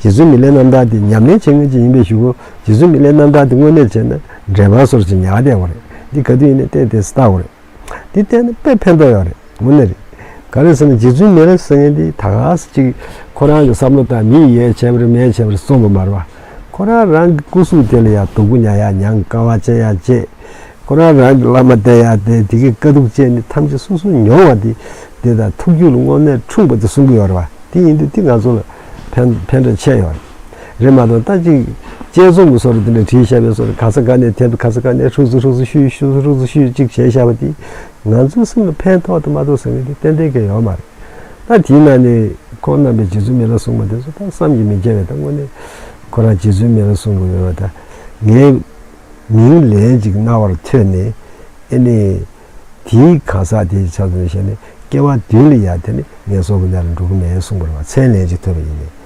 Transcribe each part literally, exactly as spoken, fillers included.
རྗེ་བཙུན་མི་ལའི་རྣམ་ཐར་དེ་ཉམས་ལེན་བྱེད་མཁན་ཅིག་ཡིན་པའི་གཞུག་གུ། རྗེ་བཙུན་མི་ལའི་རྣམ་ཐར་དེ་དངོས་གནས་བྱས་ན་འགྲེལ་པ་བཟོ་འདྲ་ཅིག་ཉར་བསྡད་པ་རེད། འདི་ག་དུས་ཡིན་ནའི་ཏན་ཏན་ལྟ་དགོས་རེད། འདི་ཏན་ཏན་དཔེ་ཕན་ཐོགས་ཡོད་རེད། དངོས་གནས་རེད། ག་རེ་ཟེར་ན། རྗེ་བཙུན་མི་ལ་ཟེར་མཁན་འདི་ད་ག་སེ་ཅིག་ཁོ་རང་གི་བསམ་བློ་དང་མི་ཡིས་ཡས་བྱས་པ་རེད་མེད་བྱས་པ་རེད་གསུངས་པ་མ་རེད་པ། ཁོ་རང་རང་གི་སྐུ་གཟུགས་དེ་ལ་ཡང་སྡུག་པོ་མྱངས་ཡག་མྱངས། དཀའ་བ་སྤྱད་ཡག་སྤྱད། ཁོ་རང་རང་གི་བླ་མ་བསྟེན་ཡག་དེ་དེ་གའི་དཀའ་སྡུག་སྤྱད་ནས་ཐམས་ཅད་སོ་སོ་མྱོང་བ་དེ། དེ་དང་ཐུགས་རྒྱུད་ལ་དངོས་གནས་འཁྲུངས་པ་དེ་གསུང་གི་ཡོད་རེད་པ། དེ་ཡིན་དུས་དེ་ང་ཚོ་ལ་ཕན་ཕན་འདྲ་ཆེ་ཡོད་རེད། རེད་མ་གཏོགས་ད་ཅིག་དཔྱད་རྩོམ་གྱི་བཟོ་འདྲ་དེ་འདྲ་བྲིས་བཞག་པའི་བཟོ་འདྲ། ག་ས་ག་ནས་དེབ་ག་ས་ག་ནས་ཧྲུག་ཙི་ཧྲུག་ཙི་བཤུས། ཧྲུག་ཙི་ཧྲུག་ཙི་བཤུས་ཅིག་བྱས་བཞག་པ་དེ། ང་ཚོའི་སེམས་ལ་ཕན་ཐོགས་དང་མ་ཐོགས་ཟེར་མཁན་དེ་ཏན་ཏན་གང་ཡོད་མ་རེད། ད་དེའི་ནང་ནས་ཁོང་རྣམ་པས་རྗེ་བཙུན་མི་ལ་གསུངས་པ་དེ་ཚོ་ད་བསམ་གྱིས་མི་ཁྱབ་པའི། ད་དངོས་གནས་ཁོ་རང་རྗེ་བཙུན་མི་ལ་གསུང་དགོས་ཡོད་པ། ད་ངའི་མིང་ལན་ཅིག་རྣ་བར་ཐོས་ནས། ཨེ་ནི། དེའི་གང་ཟག་དེའི་ཆ་ཚང་བཤད་ནས་སྐྱེ་བ་བདུན་ལ་ཡང་དེ་ནི་ངན་སོང་གི་གནས་ལ་འགྲོ་གི་མེད་གསུངས་པ་རེད་པ། མཚན་ལན་ཅིག་ཐོས་པ་ཡིན་ནས།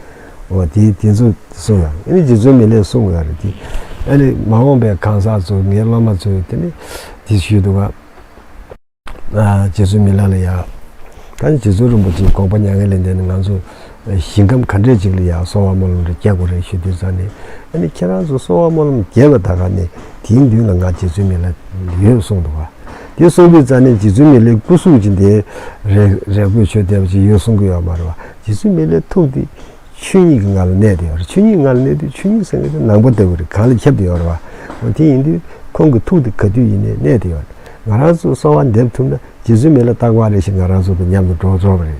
འོ་དེ་དེ་ཚོ་གསུངས་ཡོད། ཨ་ནི་རྗེ་བཙུན་མི་ལས་གསུངས་ཡོད་རེད་དེ། ཨ་ནི་མ་འོངས་པའི་གང་ཟག་ཚོ། ངའི་སློབ་མ་ཚོས་དེ་ནི་དེ་ཞུས་འདུག་ག་ཨ། རྗེ་བཙུན་མི་ལ་ལ་ཡ། ད་ནི་རྗེ་བཙུན་རིན་པོ་ཆེའི་དགོངས་པ་མྱ་ངན་ལས་འདས་ནས་ང་ཚོ་ཞིང་ཁམས་ག་འདྲས་ཅིག་ལ་ཡ་གསོལ་བ་སྨོན་ལམ་རེ་རྒྱག་དགོས་རེད་ཞུ་དུས་ཙང་ནས། ཨ་ནི་ཁྱེད་རང་ཚོ་གསོལ་བ་སྨོན་ལམ་རྒྱག་པ་ད་ག་ནས་དེའི་མདུན་ལ་ང་རྗེ་བཙུན་མི་ལ་ཡོད་གསུངས་འདུག་ག་དེ་གསུང་དུས་ཙང་ནས་རྗེ་བཙུན་མི་ལའི་སྐུ་གཟུགས་ཀྱི་དེ་རེ་རེ་སྐུལ་ཆོས་དད་པ་ཅིག་ཡོད་གསུང་གི་ཡོད་མ་རེད་པ། རྗེ་བཙུན་མི་ལའི་ཐུགས་དེ་ཆོས་ཉིད་ཀྱི་ངང་ལ་གནས་བསྡད་ཡོད་རེད། ཆོས་ཉིད་ངང་ལ་གནས་དུས་ཆོས་ཉིད་ཟེར་མཁན་དེ་ནང་པ་ལྟ་བུ་རེད། གང་ལ་ཁྱབ་བསྡད་ཡོད་རེད་པ། འོ་དེ་ཡིན་དུས་ཁོང་གི་ཐུགས་དེ་ག་དུས་ཡིན་ནའི་གནས་བསྡད་ཡོད་རེད། ང་རང་ཚོ་གསོལ་བ་འདེབས་ཐུབ་ན། རྗེ་བཙུན་མི་ལ་རྟག་པར་རེ་ཞིག་ང་རང་ཚོ་དང་མཉམ་དུ་འགྲོགས་འགྲོགས་པ་རེད།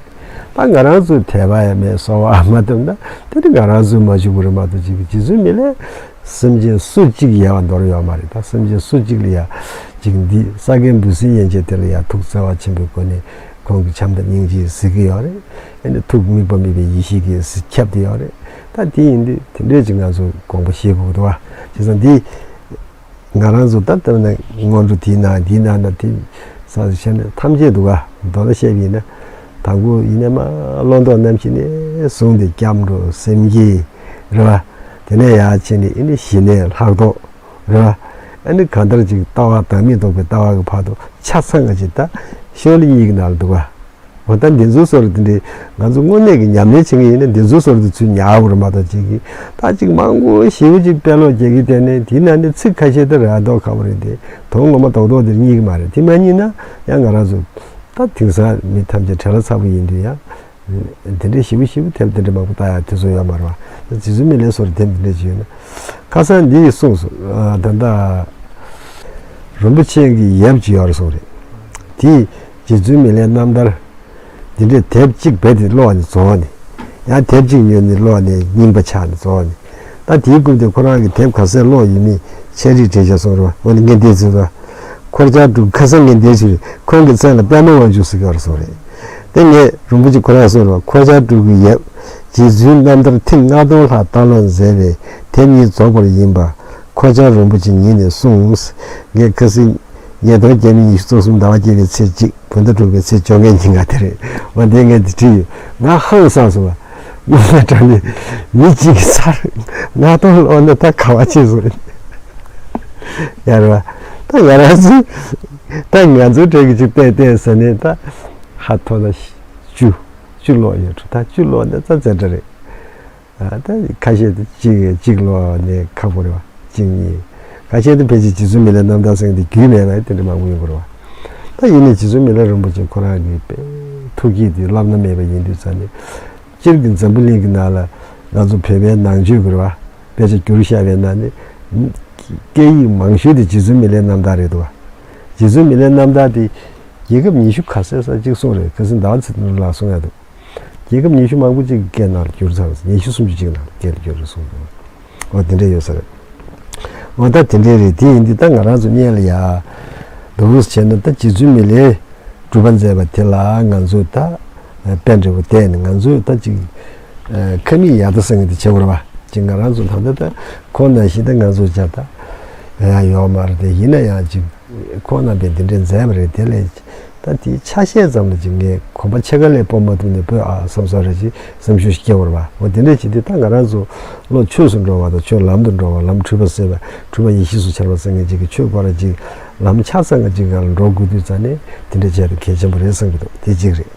ད་ང་རང་ཚོ་དད་པ་ཡང་མེད། གསོལ་བ་མ་བཏབ་ན་དེ་ནི་ང་རང་ཚོས་མ་བྱུང་བ་རེད་མ་གཏོགས། ཅིག་རྗེ་བཙུན་མི་ལས་སེམས་ཅན་སུ་གཅིག་ཡལ་བ་འདོར་ཡོད་མ་རེད། ད་སེམས་ཅན་སུ་གཅིག་ལ་ཡ་ཅིག་འདི་ས་རྒྱན་འབུལ་ཟིན་ཡན་ཆད་དེ་ལ་ཡ་ཐུགས་བརྩེ་བ་ཆེན་པོའི་སྒོ་ནས་ཁོང་གི་བྱམས་དང་སྙིང་རྗེ་གཟིགས་ཀྱི་ཡོད་རེད། ཨ་ནི་ཐུགས་དམིགས་པ་དམིགས་པའི་ཡེ་ཤེས་ཀྱིས་ཁྱབ་བསྡད་ཡོད་རེད། ད་དེ་ཡིན་དུས་དེ་འདྲས་ཅིག་ང་ཚོ་དགོངས་པ་བཞེས་དགོས་འདུག་བ། བྱས་ཙང་འདི། ང་རང་ཚོ་ད་ལྟ་ན་སྔོན་འགྲོ་དེའི་ནང་འདིའི་ནང་ན་དེ་ས་ཆ་ནས་ཐམས་ཅད་འདུག་ག་མདོར་ན་བཤད་པ་ཡིན་ན། དང་པོ་ཡིན་ན་མ་བློ་ལྡོག་རྣམ་བཞི་ནས་བཟུང་སྟེ་སྐྱབས་འགྲོ་སེམས་བསྐྱེད་རེད་པ། དེ་ནས་ཡར་ཕྱིན་ནས་ཨ་ནི་ཞི་གནས་ལྷག་མཐོང་རེད་པ། ཨ་ནི་གང་ལྟར་ཅིག་ལྟ་བ་བདག་མེད་རྟོགས་པའི་ལྟ་བ་གི་བར་དུ་ཆ་ཚང་ང་ཅིག་ད་ཤོ་ལོ་ཀ་གཉིས་ཀྱི་ནང་ལ་འདུག་ག་འོ་ད་འདི་ཚོའི་བཟོ་འདྲ་དེ་འདྲའི་ང་ཚོ་དངོས་གནས་ཀྱི་ཉམས་ལེན་བྱེད་མཁན་ཡིན་ན་འདི་ཚོའི་བཟོ་འདྲ་ཚུར་ཉར་དགོས་རེད་མ་གཏོགས། ཅིག་གིས་ད་ཅིག་མང་པོ་ཞེ་པོ་ཅིག་དཔེ་ཀློག་རྒྱག་གི་བསྡད་ནས་དེའི་ནང་ནས་ཚིག་ཁ་ཤས་དེ་ར་མདོག་ཁ་པོ་རེད་དེ། དོན་ངོ་མ་རྡོག་རྡོག་དེ་རྙེད་ཀྱི་མ་རེད། དེ་མ་རྙེད་ན་ཡང་ང་རང་ཚོ་ད་དེང་སང་མི་ཐམས་ཅད་བྲེལ་བ་ཚ་པོ་ཡིན་དུས། ཡང་དེ་འདྲའི་ཞེ་པོ་ཞེ་པོ་དེབ་དེ་འདྲ་མང་པོ་ལྟ་ཡག་དུས་ཚོད་ཡོད་མ་རེད་པ། རྗེ་བཙུན་མི་ལའི་བཟོ་འདྲ་དེབ་དེ་འདྲ་ཅིག་ཡོད་ན། ཁ་སང་འདི་ཡིས་གསུངས་སོང་། ཨ། ད་ལྟ་རིན་པོ་ཆེ་གི་ཡབ་ཅིག་ཡོད་རེད་གསུངས་རེད། དེས་རྗེ་བཙུན་མི་ལའི་རྣམ་ཐར་འདི་འདྲའི་དེབ་གཅིག་རྦད་དེ་ཀློག་ནས་རྫོགས་ནས། ཡང་དེབ་གཅིག་ཉོས་ནས་ཀློག་ནས་རྙིང་པ་ཆགས་ནས་རྫོགས་ནས། ད་དེའི་སྐབས་དེ་ཁོ་རང་གིས་དེབ་ག་ཚད་ཀློག་ཡོད་མེད་འཆད་ཁྲིད་བྱས་བཞག་གསུངས་རེད་པ། འོ་ན་ངས་འདི་ཚོ་ད་འཁོར་བཅས་སྤྲུལ་སྐུ། ཁ་སང་ངས་འདི་ཞུས་རེད། ཁོང་གི་མཚན་ལ་པདྨ་དབང་ཕྱུག་ཟེར་གྱི་ཡོད་རེད་གསུངས་རེད། དེ་ངས་རིན་པོ་ཆེ་ཁོ་རང་གསུངས་རེད་པ། འཁོར་བཅས་སྤྲུལ་སྐུའི་ཡབ་རྗེ་བཙུན་རྣམ་ཐར་ཐེངས་ལྔ་སྟོང་ལྷག་བཏང་ཀློག་མཛད་པའི་དེབ་གཉིས་རྫོགས་པར་ཡིན་པ་འཁོར་བཅས་རིན་པོ་ཆེ་ཉིད་ནས་གསུངས། ངས་ཁ་སང་ཉིས་སྟོང་བརྒྱ་མེད་ཉི་ཤུ་རྩ་གསུམ་ཟླ་བ་བརྒྱད་པའི་ཚེས་གཅིག་བོད་ཟླ་དྲུག་པའི་ཚེས་བཅོ་ལྔའི་ཉིན་ཀ་དེ་རེད། འོ་དེ་ངས་འདི་བྲིས་ཡོད། ང་ཧང་སངས་སོང་བ། དངོས་གནས་དྲང་གནས་མི་གཅིག་གིས་ཚར་ལྔ་སྟོང་ཀློག་ན་ད་ག་བ་ཆེ་སོང་། ཡ་རེད་པ། ད་ང་རང་ཚོ་ད་ང་ཚོའི་གྲས་ཀྱི་ཅིག་བལྟས་བལྟས་ཟེར་ནས་ད་ཧ་ཐོ་ད་བཅུ་བཅུ་ཀློག་ཡོད་འགྲོ། ད་བཅུ་ཀློག་ན་ཙག་ཙིག་འདྲ་རེད། ཨ། ད་ཁ་ཤས་དེ་གཅིག་གཅིག་ཀློག་ནས་ཁག་པོ་རེད་པ། གཅིག་གཉིས། ཁ་ཤས་དེ་ཕལ་ཆེར་རྗེ་བཙུན་མི་ལའི་རྣམ་ཐར་ཟེར་མཁན་དེ་རྒྱུས་མེད་པ་དེ་འདྲ་མང་པོ་ཡོང་གི་རེད་པ། ད་ཡིན་ནའི་རྗེ་བཙུན་མི་ལ་རིན་པོ་ཆེ་ཁོ་རང་གི་ཐུགས་བསྐྱེད་དེ་བླ་ན་མེད་པ་ཡིན་དུས་ཙང་ནས། སྤྱིར་གྱི་འཛམ་བུ་གླིང་གི་ནང་ལ་ང་ཚོ་བོད་པའི་ནང་ཆོས་ཀྱི་རེད་པ། དཔེ་ཆ་བསྒྱུར་བཞག་པའི་ནང་ནས་སྐད་ཡིག་མང་ཤོས་དེ་རྗེ་བཙུན་མི་ལའི་རྣམ་ཐར་རེད་འདུག་པ། རྗེ་བཙུན་མི་ལའི་རྣམ་ཐར་དེ་རྒྱལ་ཁབ་ཉི་ཤུ་ག་ཚད་ཙམ་ཅིག་གསུངས་རེད། ཁ་སང་ཟླ་བ་ཚེ་རིང་ལགས་གསུངས་ཡག་འདུག་རྒྱལ་ཁབ་ཉི་ཤུ་མང་པོ་ཅིག་གི་སྐད་ནང་ལ་བསྒྱུར་ཚར། ཉི་ཤུ་སུམ་ཅུ་ཅིག་ནང་ལ་སྐད་ལ་བསྒྱུར་རེད་གསུངས་འདུག་འོ་དེ་འདྲ་ཡོད་ས་རེད། འོ་ད་དེ་འདྲ་རེད། དེ་ཡིན་དུས་ད་ང་རང་ཚོ་སྔོན་ལ་ཡ་འདུག་བྱས་ན། ད་རྗེ་བཙུན་མི་ལའི་སྒྲུབ་པ་མཛད་པ་དེ་ལ་ང་ཚོས་ད་དཔེ་འདྲ་པོ་བལྟས་ནས། ང་ཚོས་ད་ཅིག་ཁ་མིག་ཡར་ལྟ་ཟེར་མཁན་དེ་བྱེད་དགོས་རེད་པ། ཅིག་ང་རང་ཚོ་ད་ལྟ་ད་ཁོང་ནང་བཞིན་ད་ང་ཚོ་བྱ་ད་ཡ་ཡོད་མ་རེད་དེ། ཡིན་ན་ཡང་ཅིག་ཁོང་རྣམ་པས་འདི་འདྲ་མཛད་པ་རེད། དེ་ལས་ད་དེའི་ཆ་ཤས་ཙམ་ལ་ཅིག་ངས་གོམ་པ་ཕྱེད་ཀ་ལས་སྤོ་མ་ཐུབ་ནས་སྤོས་ཨ་བསམ་ས་རེ་ཅིག་སེམས་ཤུགས་ཤིག་སྐྱེ་བར་བ། འོ་དེ་འདྲ་བྱེད་དུས་ད་ང་རང་ཚོ་བློ་ཆོས་སུ་འགྲོ་བ་དང་ཆོས་ལམ་དུ་འགྲོ་བ། ལམ་འཁྲུལ་པ་སེལ་བ། འཁྲུལ་པ་ཡེ་ཤེས་སུ་འཆར་བ་ཟེར་མཁན་ཅིག་གི་ཆོས་སྐོར་ར་ཅིག་ལམ་ཆ་ཚང་གི་ཅིག་སྒང་ལ་འགྲོ་དགོས་དུས་ཙང་ནས་དེ་འདྲ་བྱས་ཏེ་གལ་ཆེན་པོ་རེད་བསམ་གྱི་འདུག་དེ་གཅིག་རེད།